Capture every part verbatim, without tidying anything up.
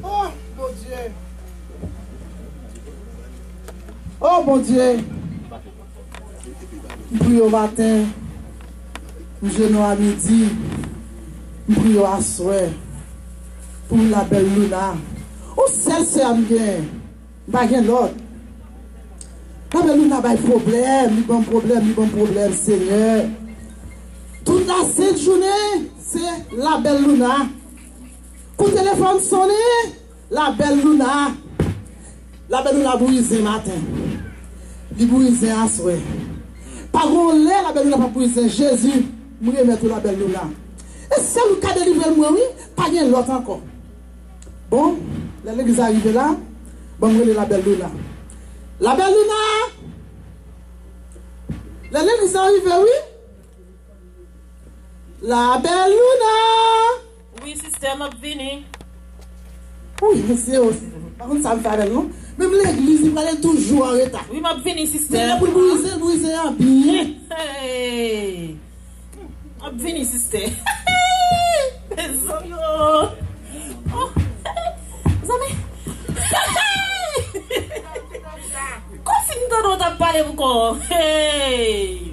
Oh, Bondye. Oh, Bondye. M priye w maten. M jene w a midi. M priye w aswè. Pou la bèl Luna. Yon sèl sè m gen. M pa gen lòt. Labèl Luna bay pwoblèm, li ban m pwoblèm, li ban m pwoblèm, Senyè. Tout lasent jounen, se labèl Luna. Kou telefòn sonnen, labèl Luna. Labèl Luna brize maten. Li brize aswè. Pa gen yon lè labèl Luna p ap brize. Jezi, m remèt ou labèl Luna. E sèl ou k ka delivre l mwen, wi, pa gen lòt ankò. Bon, lè legliz la rive la, ban m rele labèl Luna. Labèl Luna! Lè legliz la rive, wi. Labèl Luna! Wi, sistè, m ap vini. Wi, mesye, yo, pa konn sa m fè avè l, non. Menm legliz, li prale toujou an reta. Wi, m ap vini, sistè. Men lè pou l brize, l brize an byen. Hey! M ap vini, sistè. Mezanmi, oh. Oh. Mezanmi. Kòmsi m tande w t ap pale m kò. Hey.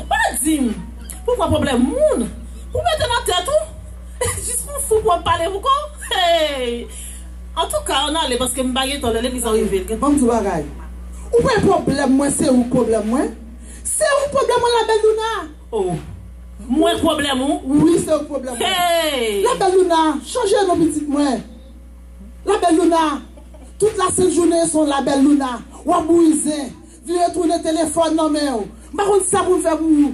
Pa di m pou pran pwoblèm moun, pou mete nan tèt ou. Jis pou fou pou w ap pale m kò. Hey. Antouka, ann ale, paske m pa gen tan, lè legliz la rive. Ban m di w bagay. Ou pa pwoblèm mwen, se ou k pwoblèm mwen. Se ou k pwoblèm mwen, labèl Luna. Oh. Mwen k pwoblèm ou? Wi, se ou k pwoblèm mwen. Hey! Labèl Luna, chanje non pitit mwen. Labèl Luna, tout lasent jounen se yon labèl Luna. W ap brize, vire tounen telefòn nan men w. M pa konn sa pou m fè pou ou.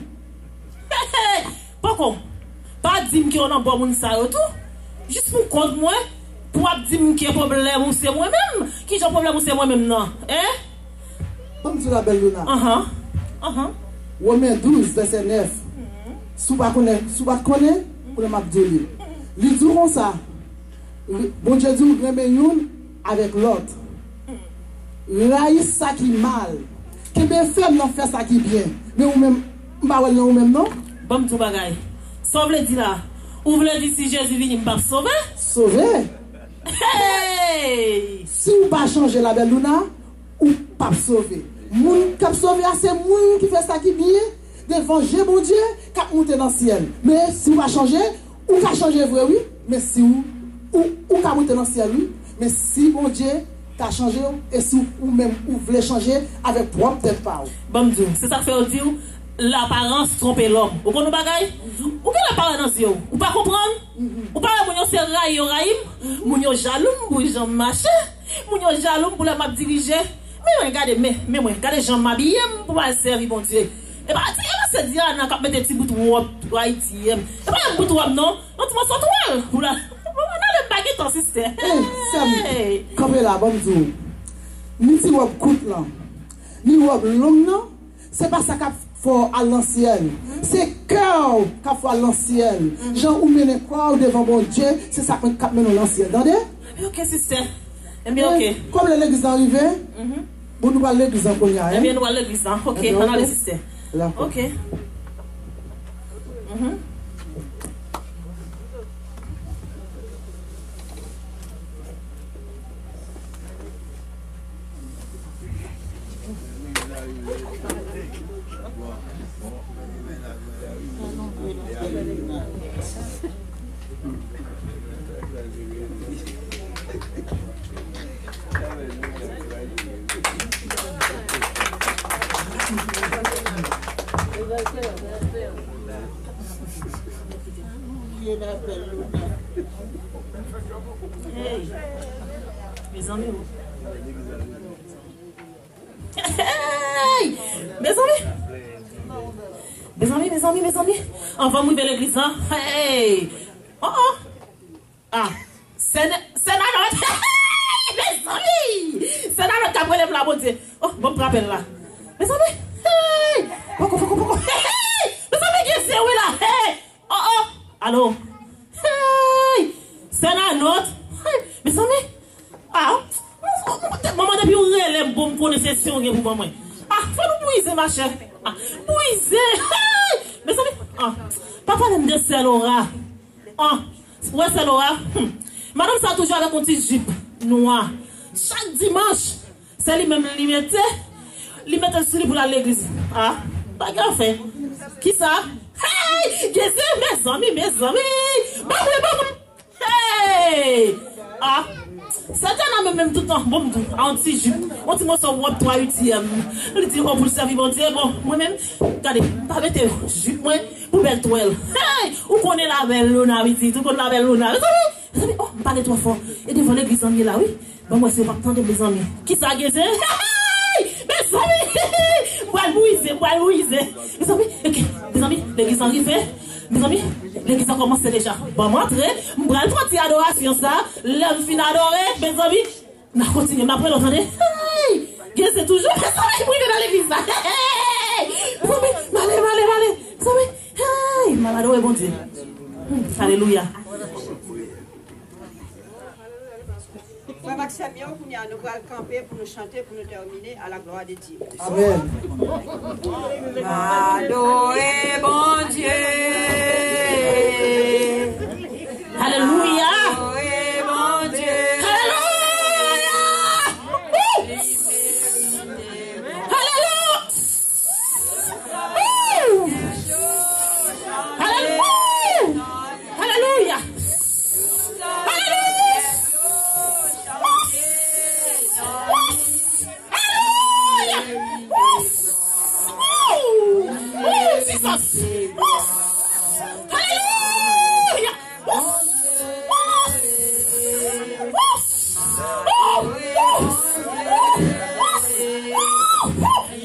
Hey, hey! Poko, pa di m ke w nan bò moun sa yo tou. Jis pou kont mwen, pou w ap di m ke pwoblèm ou se mwen menm. Kijan pwoblèm ou se mwen menm nan? Hein? Ban m di w labèl Luna. Anhan. Anhan. Women douz, vèsè nèf. Si w pa konnen, si w pa t konnen, kounye a m ap di w li. Li di w konsa, Bondye di w renmen youn avèk lòt. Rayi sa ki mal. Kenbe fèm nan fè sa ki byen. Men ou menm, m pa wè l nan ou menm, non. Ban m di w bagay. Sa w vle di la? Ou vle di si Jezi vini, m p ap sove? Sove. Hey! Si w pa chanje, labèl Luna, ou p ap sove. Moun k ap sove a, se moun ki fè sa ki byen devan je Bondye, k ap moute nan syèl. Men si w pa chanje, ou ka chanje vre, wi. Men si w, ou, ou ka moute nan syèl, wi. Men si Bondye ka chanje w, e si w menm ou vle chanje avèk pwòp tèt pa w. Ban m di w, se sa k fè yo di w, laparans twonpe lòm. Ou konn yon bagay? Ou gen laparans nan zye w. Ou pa konprann? Ou pa wè moun yo se rayi yo rayi m? Moun yo jalou m pou jan m mache. Moun yo jalou m pou lè m ap dirije. Men mwen, gade, men, men mwen, gade jan m abiye m pou m al sèvi Bondye. E pa di, e pa se Diana k ap mete ti bout wòb Ayiti, e pa yon bout wòb non. Yon ti mòso twal pou la. Bon, ann ale, m pa gen tan, sistè. Hey, sè m, kanpe la, ban m di w. Ni ti wòb kout lan, ni wòb long nan, se pa sa k ap fè w al nan syèl. Se kè w k ap fè w al nan syèl. Jan ou mennen kò w devan Bondye, se sa k ap mennen w nan syèl. Tande? Ebyen, oke, sistè. Ebyen, oke. Kòm lè legliz la rive, bon, nou pral legliz la kounye a, hein? Ebyen, nou pral legliz la. Oke, ann ale, sistè. Dakò. Oke. Hey! Mezanmi, oh. Hey! Mezanmi! Mezanmi, mezanmi, mezanmi! Anvan m rive legliz lan, hey! Oh, oh! Ah! Sè N-, Sè Nanòt! Mezanmi! Sè Nanòt k ap rele m la, Bondye! Oh, bon, m pran apèl la. Mezanmi! Hey! Poko, poko, poko! Hey! Mezanmi, gen zye wi la! Hey! Oh, oh! Alo! Hey! Sè Nanòt! Hey! Mezanmi! Ah! Manman, depi ou rele m, bon, m konnen se syon ou gen pou ban mwen. Ah! Fò nou brize, machè! Ah! Brize! Hey! Mezanmi! Ah, pa pale m de sè Lora. Ah, wè sè Lora? Hmm. Madanm sa toujou avèk yon ti jip nwa. Chak dimanch, se li menm li mete, li mete l sou li pou l al legliz. Ah, bagay fè. Kisa? Hey! Geze, mezanmi, mezanmi! Ban mwen, ban mwen! Hey! Ah! Sè Diana menm, menm tout tan, bon, m di, a yon ti jip, yon ti moso wòb twa uityèm. Li di, oh, pou l sèvi Bondye, bon, mwen menm, gade, m pa mete jip mwen pou bèl twèl. Hey! Ou konnen labèl Lona, pitit, ou konn labèl Lona. Mezanmi, mezanmi, oh, m pale twò fò. E devan legliz an m ye la, wi. Ban m wè si yo p ap tande m, mezanmi. Kisa Geze? Hey! Mezanmi! M pral brize, m pral brize. Mezanmi, ok, mezanmi, legliz lan rive. Mezanmi, legliz lan kòmanse deja. Ban m antre, m pral fè ti adorasyon sa. Lè m fin adore, mezanmi, n a kontinye, m ap rele w, tande. Hey! Geze toujou, mezanmi, m rive nan legliz la. Hey! Mezanmi, m ale, m ale, m ale. Mezanmi, hey! M al adore Bondye. Hmm, alelouya. Frè m ak sè m yo, kounye a nou pral kanpe pou nou chante, pou nou tèmine à la gloire de Dieu. Amen. Adore Bondye. Alelouya. Adore Bondye. Alelouya. Woo! Alelouya. Woo! Alelouya. Alelouya! Alelouya! Alelouya! Oh, Jesus! Alelouya!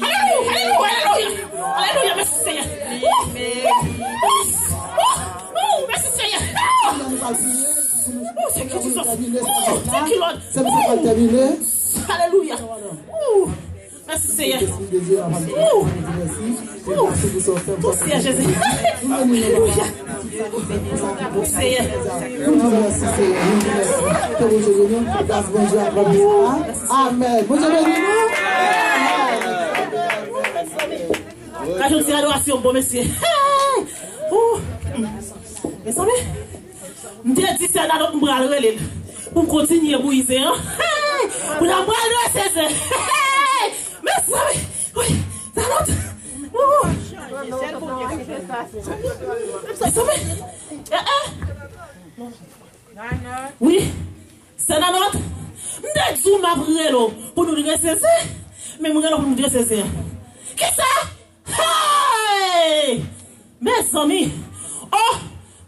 Alelouya, alelouya, alelouya. Alelouya, mèsi Senyè. Woo! Woo! Woo! Woo! Mèsi Senyè. Ah! Oh, thank you, Jesus. Oh, thank you, Lord. Alelouya. Oh, mèsi Senyè. Oh, oh, Senyè Jezi. Alelouya. Oh, Senyè. Amen. Bondye beni nou. Amen. Ka jodi adorasyon bon, mesye. Hey! Oh! Mezanmi, m te di sè Nanòt m pral rele l pou m kontinye brize an. Hey! Pou n ap pral dwese zen. Hey! Mezanmi, wi, Nanòt. Oh! Mezanmi, eh, eh. Wi, sè Nanòt, m te di w m ap rele w pou nou dwese zen, men m rele w pou nou dwese zen. Kisa? Hey! Mezanmi! Oh!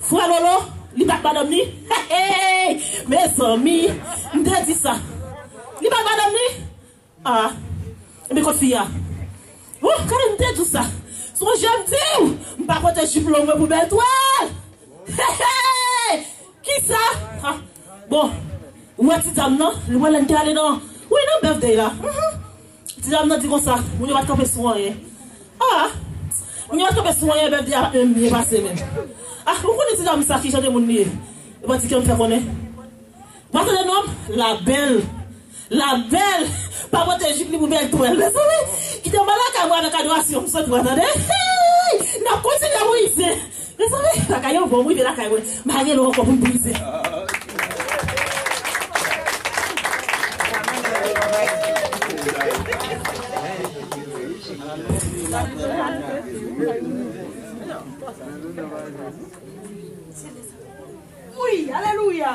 Frè Lolo, li bat madanm li? Hey! Mezanmi! M te di sa. Li bat madanm li? Ah, ebyen kot fi a? Wouh, gade m te di w sa. Sonje m di w, m pa pote jip long mwen pou bèl twal. Hey, hey! Kisa? Ah, bon, ou wè ti dam nan, li wè lè n te ale nan, wi, nan birthday la. Mhm. Ti dam nan di konsa, moun yo pa t kanpe sou anyen. Ah, moun yo pa t kanpe sou anyen, birthday a pa t menm byen pase menm. Ah, ou konnen ti dam sa ki jan de moun li ye? Epa di ke m fè konnen. Ou pa tande non m? Labèl. Labèl. Pa pote jip li pou bèl twèl. Mezanmi, kite m al lakay mwen avèk adorasyon m sot pran, tande. Hey! N ap kontinye brize. Mezanmi, lakay yo bon, m rive lakay mwen. M a rele w ankò pou m brize. Wi, alelouya.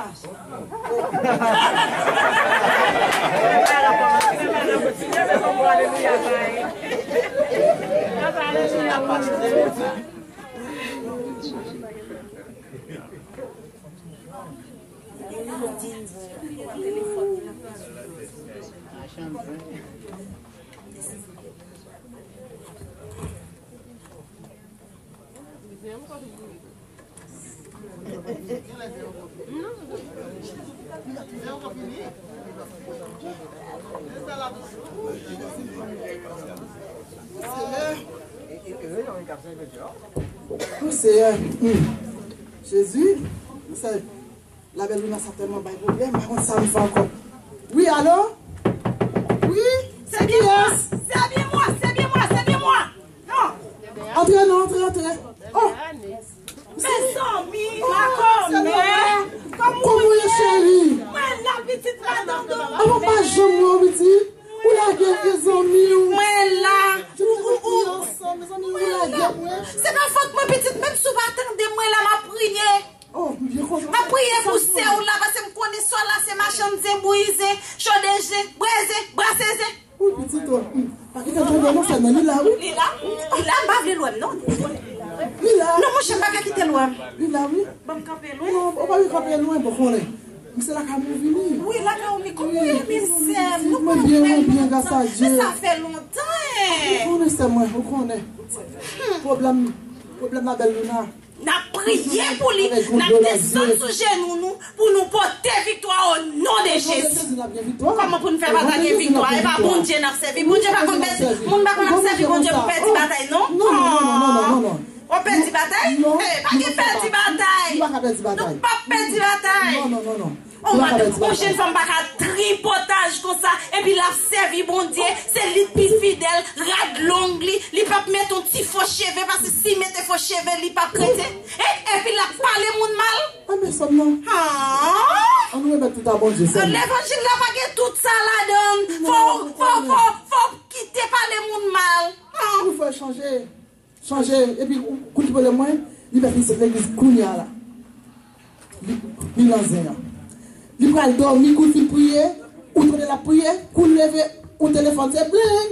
Wi, Seyè. Hmm. Jezi, m sèl. Labèl Luna sa tèlman bay pwoblèm, m pa konn sa m fè ankò. Wi, alo? Wi? Se byen mwen, se byen mwen, se byen mwen. Non. Antre non, antre, antre. Oh! Mezanmi, ma kòmè. Kòman w ye, cheri? Mwen la, pitit madanm Dola. Avan pa janm wè w, pitit. Ou lage vye zanmi w. Mwen la. Ou, ou, ou. Mezanmi, ou lage mwen. Se pa fòt mwen, pitit, menm si w pa tande mwen la, m ap priye. Oh, m byen kontan. M ap priye pou sè w la, paske m konnen sè w la se machann zen, bouyi zen, chode zen, breze, brase zen. Wi, pitit, oh, hmm. Pa kite l tonbe non, sè m nan, li la, wi. Li la? Li la, m pa vle l wè m, non. Li la. Non, monchè, m pa ka kite l wè m. Li la, wi. Ban m kanpe lwen. Non, ou pa vle kanpe lwen, bon, konnen. M se lakay mwen vini. Wi, lakay ou, men kòman w ye, menm sè m? Nou pa wè lontan. Mwen byen, mwen byen, gras a Dye. Men sa fè lontan, en. Ou konnen, sè mwen, ou konnen. Hmm. Pwoblèm, pwoblèm la bèl Luna. N ap priye pou li, n ap desann sou jenou nou pou nou pote viktwa o non de Jezi. Kòman pou n fè pa ta gen viktwa? E pa Bondye n ap sèvi. Bondye pa konn pèdi, moun pa konn ap sèvi Bondye pou pèdi batay, non. Non, non, non, non, non, non, non. W ap pèdi batay? Non. Eh, pa gen pèdi batay. Nou pa ka pèdi batay. Nou p ap pèdi batay. Non, non, non, non. On madanm, on jenn fanm pa ka tripotaj konsa, epi l ap sèvi Bondye, se li k pi fidèl, rad long li, li p ap mete yon ti fo cheve, paske si l mete fo cheve, li p ap kretyen. E, epi l ap pale moun mal. An men sòm nan. Ah! An nou remèt tout a Bondye, sè m. Levanjil la pa gen tout sa ladan l. Fò, fò, fò, fò w kite pale moun mal. Ah! Ou fè chanje. Chanje, epi kout pwolèm mwen, li mèt li sot legliz kounye a la. Li, li nan zen an. Li pral dòmi, kou l fin priye, ou tande l ap priye, kou l leve, ou telefòn se bling!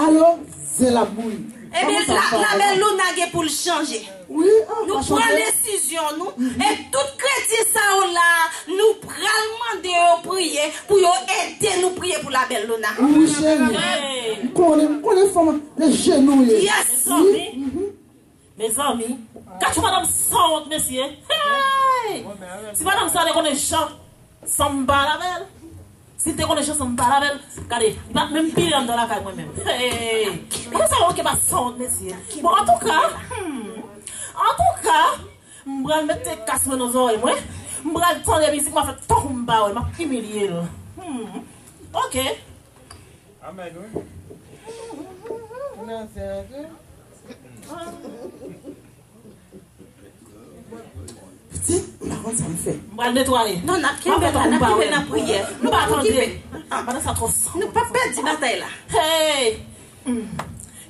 Alo, zen l ap bouyi. Ebyen, la, labèl Luna gen pou l chanje. Wi, ah, nou pran desizyon nou, e tout kretyen sa yo la, nou pral mande yo priye pou yo ede nou priye pou labèl Luna. Wi, cheri. M konnen, m konnen fanm nan jenou ye. Yes. Mezanmi, mezanmi, gad yon madanm sanwont, mesye. Hey! Si madanm sa te konnen jan sanm pale avè l, si l te konnen jan sanm pale avè l, gade, li pa t menm pile anndan lakay mwen menm. Hey! Madanm sa manke pa sanwont, mesye. Bon, antouka, hmm, antouka, m pral mete kas mwen nan zòrèy mwen, m pral tande mizik, m ap fè tankou m pa wè, m ap imilye l. Hmm. Ok. Amèn, wi. Nan zen an tou. Pitit, m pa konn sa m fè. M pral netwaye. Non, n ap kenbe la, n ap kenbe nan priyè. Nou pa tande. Pandan sa twò san. Nou p ap pèdi batay la. Hey! Hmm.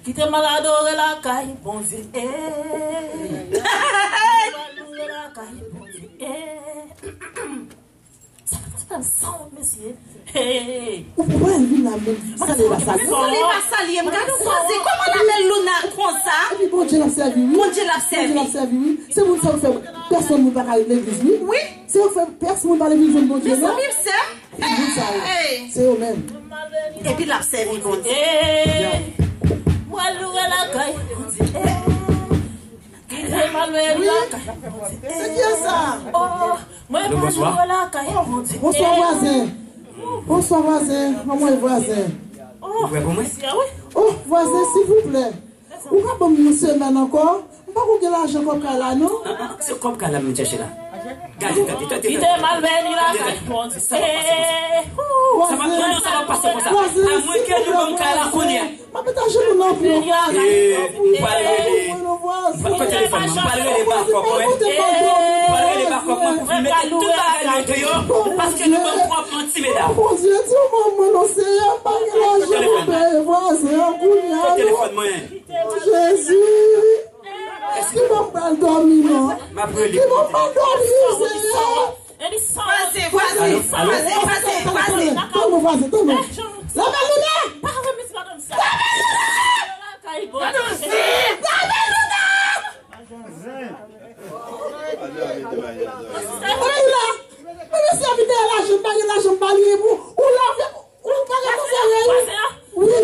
Kite m al adore lakay Bondye. Hey! Kite m al adore lakay Bondye. Hey! Sa pa t fè m sanwont, mesye. Hey! Ou pa wè l vin la menm. Salye l pa salye. Salye pa salye. M gade kwaze. Kòman l ap fè Luna konsa? Epi Bondye l ap sèvi, wi. Bondye l ap sèvi. Bondye l ap sèvi, wi. Se moun sa yo k fè pèsonn moun pa ka vin legliz, wi. Wi. Se yo k fè pèsonn moun pa vin jwenn Bondye, non. Mezanmi, m sè. Se moun sa yo. Hey! Se yo menm. Epi l ap sèvi Bondye. Hey! Mwen loure lakay Bondye. Hey! Wi. Se kiyès sa? Oh, mwen pa loure lakay Bondye. Bonswa, vwazen. Bonswa, vwazen. Kòman w ye, vwazen? Ou prè pou mwen? Oh, vwazen, silvouplè. Ou ka ban m yon semèn ankò? M poko gen lajan kòb kay la, non. Ah, ah, se kòb kay la m chèche la. Gade, gade, gade. Kite m al beni lakay Bondye. Sa pa pase konsa. Sa pa, non, non, sa pa pase konsa. Vwazen, silvouplè, vwazen. Amwenke nou ban m kay la kounye a. M ap met ajenou nan pye w. E, m pral rele, m pral pran telefòn mwen, m pral rele bakòp mwen, m pral rele bakòp mwen pou vin mete tout bagay yo deyò, paske nou ban m twòp manti, medam. Bondye, di w ban mwen non, Seyè, m pa gen lajan pou peye vwazen an kounye a, non. Telefòn mwen. Jezi, èske m pral dòmi, non? M ap rele. Èske m pral dòmi, Seyè? Vwazen, vwazen, vwazen, vwazen, vwazen. Tann mwen, vwazen, tann mwen. Labèl Luna! Labèl Luna! Labèl Luna! Labèl Luna! Mwen la! Mwen mesye a vin dèyè lajan, m pa gen lajan, m pa gen pou ou lave, ou pa gen pou fè anyen. Wi.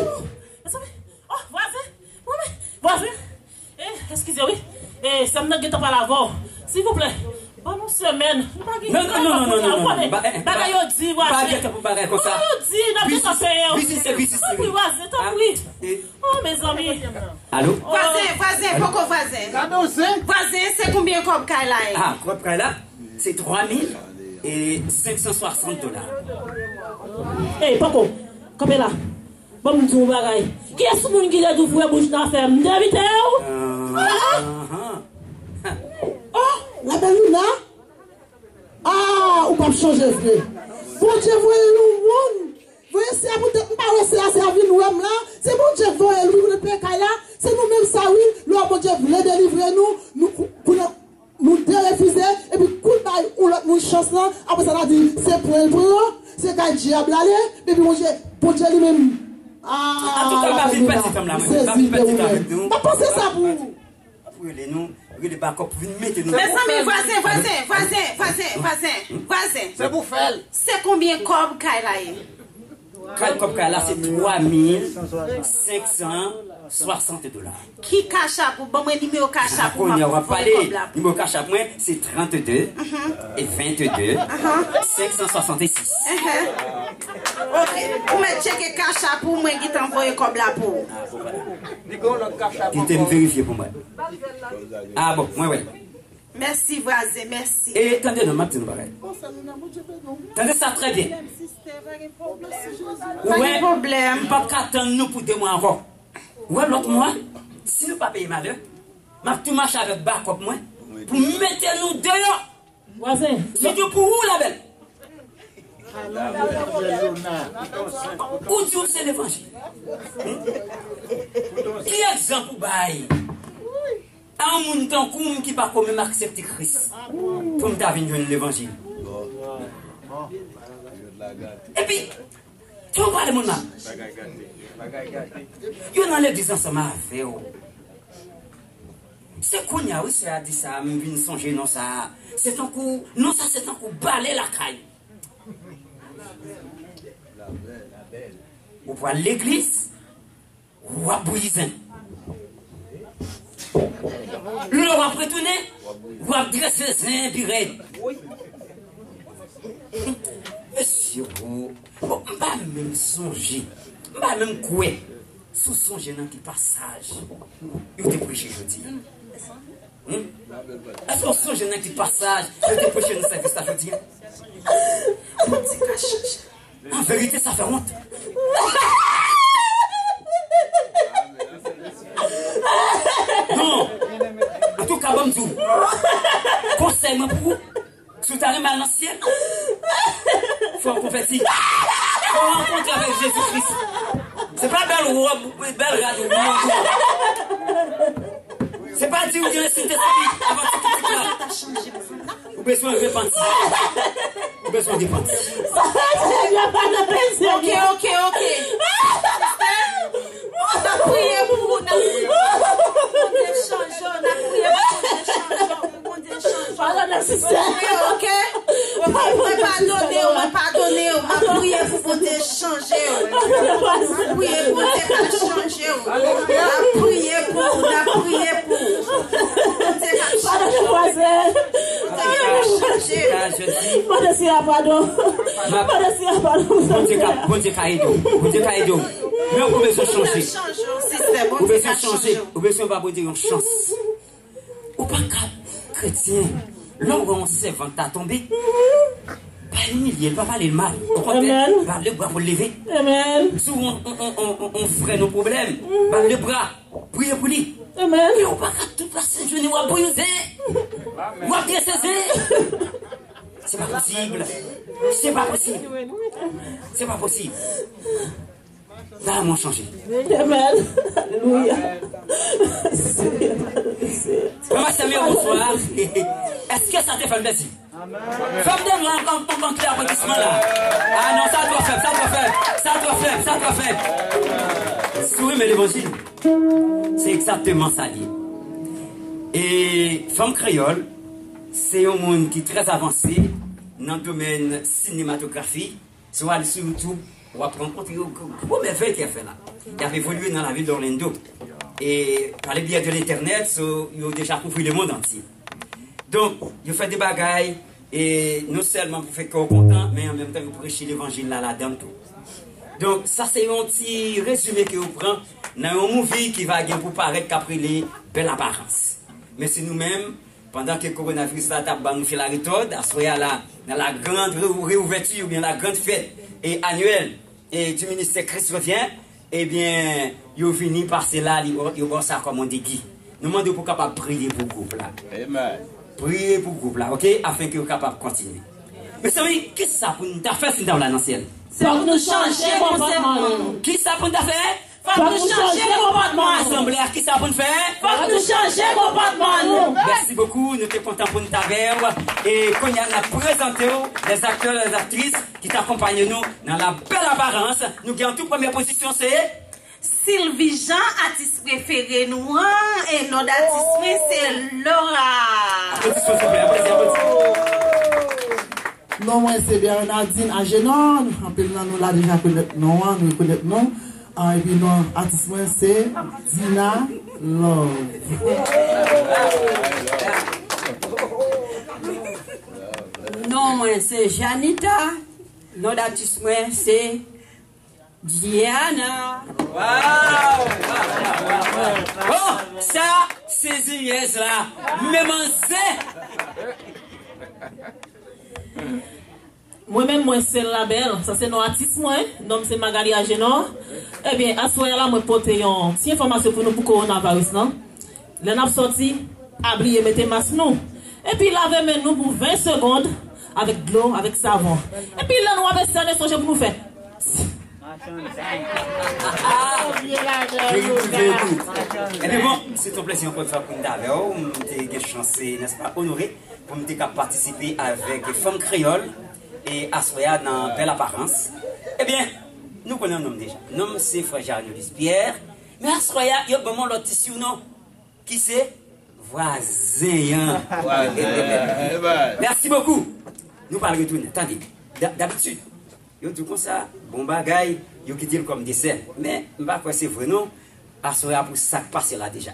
Oh, vwazen! Vwazen! Eh, eskize wi. Eh, sè m nan gentan pale avè w. Silvouplè, ban nou semèn. Nou pa gen tan pou bagay yo di, vwazen. Pa gen tan pou bagay konsa. Bagay yo di, n ap gentan peye w. Vizit se vizit, tanpri, vwazen, tanpri. Oh, mezanmi. Alo? Vwazen, vwazen, poko vwazen. Vwazen, se konbyen kòb kay la ye? Ah, kòb kay la, se twa mil e senk san swasant dola. Ey, poko, kanpe la. Ban m di w yon bagay. Kiyès moun ki te di w fouye bouch nan afè m? M te envite w? Ah! Oh! La belle Luna, ah, ou p ap chanje vre. Bondye voye yon moun. Voye se a poutèt m pa wè se a, se a vin wè m la. Se Bondye k voye l, wi, pou nou peye kay la. Se nou menm sa, wi. Lè Bondye vle delivre nou, nou kou-, kou-, nou derefize, epi kou n bay yon lòt moun chans lan, apre sa, n a di, se pran l pran, se kay dyab la ale, epi Bondye, Bondye li menm. Ah, Antouka, m pa vin pèdi tan m la, mwen. M pa vin pèdi tan avèk nou. M ap panse sa pou ou. Ap rele nou, rele bakòp pou vin mete nou. Mezanmi, vwazen, vwazen, vwazen, vwazen, vwazen, vwazen. Se pou fè l. Se konbyen kòb kay la ye? Kay, kòb kay la se twa mil senk san swasant dola. Ki Cash App ou? Ban mwen nimewo Cash App ou, m ap voye kòb la pou ou. Nimewo Cash App mwen se trannde e vennde senk san swasantesis. Ok, ou mèt tcheke Cash App ou, mwen gentan voye kòb la pou ou. Kite m verifye pou mwen. Ah bon, mwen wè. Mèsi vwazen, mèsi. E tande non, m ap di nou bagay. Tande sa trè byen. Ou wè, m p ap ka tann nou pou de mwa ankò. Ou wè lòt mwa, si nou pa peye m alè, m ap tou mache avèk bakòp mwen pou m mete nou deyò. Vwazen. Sitou pou ou, la belle. Ou di w se levanjil. Ki egzanp ou bay a yon moun tankou m ki pa ko menm aksepte Kris pou m ta vin jwenn levanjil? Epi, fò w pale moun nan. Yo nan legliz ansanm avè w. Se kounye a, wi, sè a di sa, m vin sonje non sa a. Se tankou, non sa, se tankou bale lakay. Ou pral legliz, w ap bouyi zen. Lè w ap retounen, w ap drese zen pi rèd. Mesye, o, bon, m pa menm sonje, m pa menm kwè. Si w sonje nan ki pasaj yo te preche jodi a? Hmm? Èske w sonje nan ki pasaj yo te preche nan sèvis la jodi a? Bondye ka chanje. An verite, sa fè wont. Non. Antouka, ban m di w. Konsèy mwen pou ou, si w ta renmen al nan syèl, fò w konvèti. Fò w rankontre avèk Jezi Kris. Se pa bèl wòb, bèl rad ou mande. Se pa di ou gen Sentespri avan ti kritik la. Ou bezwen repanti. Ou bezwen repanti. Ok, ok, ok. N ap priye pou ou, n ap priye pou ou. Bondye chanje w, n ap priye pou Bondye chanje w, pou Bondye chanje w. Padone, sistè. Ok, ok. Ok, mwen padone w, mwen padone w. M ap priye pou Bondye chanje w. M ap priye pou Bondye ka chanje w. M ap priye pou ou, n ap priye pou ou. Bondye ka chanje w. Padone, vwazen. Bondye ka chanje w. Mande si a padon. Mande si a padon. Bondye ka, Bondye ka ede w. Bondye ka ede w. Men ou bezwen chanje. Ou bezwen chanje. Ou bezwen ba Bondye yon chans. Ou pa ka kretyen. Lè w wè yon sèvant ta tonbe, pa imilye l, pa pale l mal. Okontrè, ba l lebra pou l leve. Si w wè yon, yon, yon, yon, yon frè nan pwoblèm, ba l lebra, priye pou li. Men ou pa ka tout lasent jounen w ap bouyi zen, w ap drese zen. Se pa posib. Se pa posib. Se pa posib. Lamen w chanje. Amen. Alelouya. Mama Samuel, bonswa. Èske sa te fè l plezi? Fè m de mwa ankò, ankò, ankò, aplodisman la. Ah non, sa twò fèb, sa twò fèb, sa twò fèb, sa twò fèb. Si w renmen levanjil, se egzakteman sa l ye. E Fanm Kreyòl, se yon moun ki trè avanse nan domèn sinematografi. Si w al sou YouTube, w ap rankontre yo, gwo, gwo mèvèy ke y ap fè la. Y ap evolye nan lavil de Orlando. E pa le biyè de lentènèt, so, yo deja kouvri lemonn antye. Donk, yo fè de bagay, e non sèlman pou fè kè w kontan, men an menm tan, yo preche levanjil la ladan l tou. Donk, sa se yon ti rezime ke yo pran nan yon movie ki va gen pou parèt k ap rele Bèl Aparans. Men se nou menm, pandan ke kowonaviris la t ap ban nou fil a retòd, aswè a la, nan la grande ré-, réouverture oubyen la grande fête, e, annuelle, e, du ministère Christ revient, ebyen, yo vini pase la, li, yo ba w sa kòm yon degi. Nou mande w pou w kapab priye pou gwoup la. Amen. Priye pou gwoup la, oke? Afenke yo kapab kontinye. Mezanmi, kisa pou n ta fè si n ta w la nan syèl? Fòk nou chanje konpòtman nou. Kisa pou n ta fè? Fòk nou chanje konpòtman nou. Asanble a, kisa pou n fè? Fòk nou chanje konpòtman nou. Mèsi bokou, nou te kontan pou n t avè w. E kounye a, n ap prezante w les acteurs, les actrices ki t akonpanye nou nan La Belle Apparence. Nou gen an tou premyè pozisyon, se Sylvie Jean, atis prefere nou an, e non d atis mwen se Laura. Aplodisman, silvouplè, aplodi, aplodi. Non mwen se Bernardine Agenor, anpil nan nou la deja konèt non an, nou rekonèt non. Ah, epi non atis mwen se Dina Love. Non mwen se Janita, non d atis mwen se Diana. Waw! Bon, sa se zinyèz la. Men manzè. Mwen menm, mwen se Labèl. Sa se non atis mwen. Non m se Magali Agenor. Ebyen, aswè a la, mwen pote yon ti enfòmasyon pou nou pou kowonaviris lan. Lè n ap sòti, pa bliye mete mas nou. Epi lave men nou pou ven segond avèk dlo, avèk savon. Epi lè nou ap estène, sonje pou nou fè. Very good, very good. Ebyen bon, se yon plèzi ankò yon fwa pou n t avè w. M te gen chans, nèspa, onore pou m te ka patisipe avèk Fanm Kreyòl e aswè a nan Bèl Aparans. Ebyen, nou konnen non m deja. Non m se frè Janelus Pierre. Men aswè a, yo ban m yon lòt ti sirnon ki se vwazen an. Vwazen. Mèsi bokou. Nou pral retounen. Tande, da- dabitid, yo di konsa, bon bagay, yo kite l kòm desè. Men, m pa kwè se vre non. Aswè a pou sa k pase la deja.